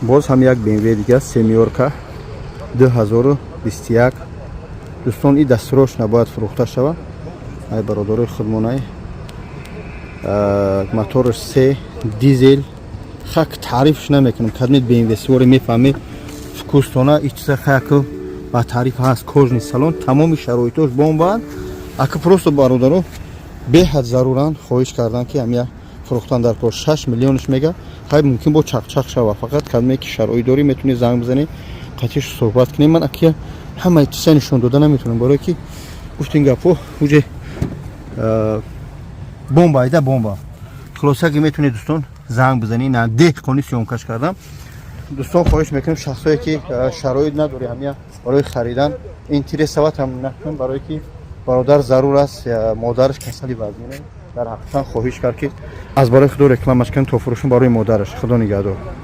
Боз ҳам як БМВ дига, семёрка, 2021. Дӯстон, и дастрош набояд фурӯхта шавад. Ай бародарои худмонай. Моторш се, дизел. Хак таърифш намекунам, кадмед БМВ сивори мефаҳмед вкус тона. И чиза хаяку ба таъриф ҳаст. Кожаный салон, тамоми шароитош бомбаанд. Ака просто бародаро беҳад заруранд, хоҳиш кардан, ки ҳамя фурӯхтан дар кор. 6 миллионш мега. Хай, мумкин бо чақчақ шава. Фақат кадме ки шароит дорӣ, метавонӣ занг бизанӣ, қатиш суҳбат кунем. Ман акия ҳамаи чиза нишон дода наметавонам, барое ки гуфтин гапҳо уже бомба айда бомба. Хулоса ки метавонед, дӯстон, занг бизанӣ. На деҳқони съёмка ш кардам. Дӯстон, хоҳиш мекунем, шахсое ки шароит надорӣ, ҳамя барои харидан интересовать ҳам накун, барое ки бародар зарур аст, модараш касали вазмина. Дар ҳақиқатан хоҳиш кард, ки аз барои худо рекламаш кунем, то фурӯшем барои модараш. Худо нигаҳдор.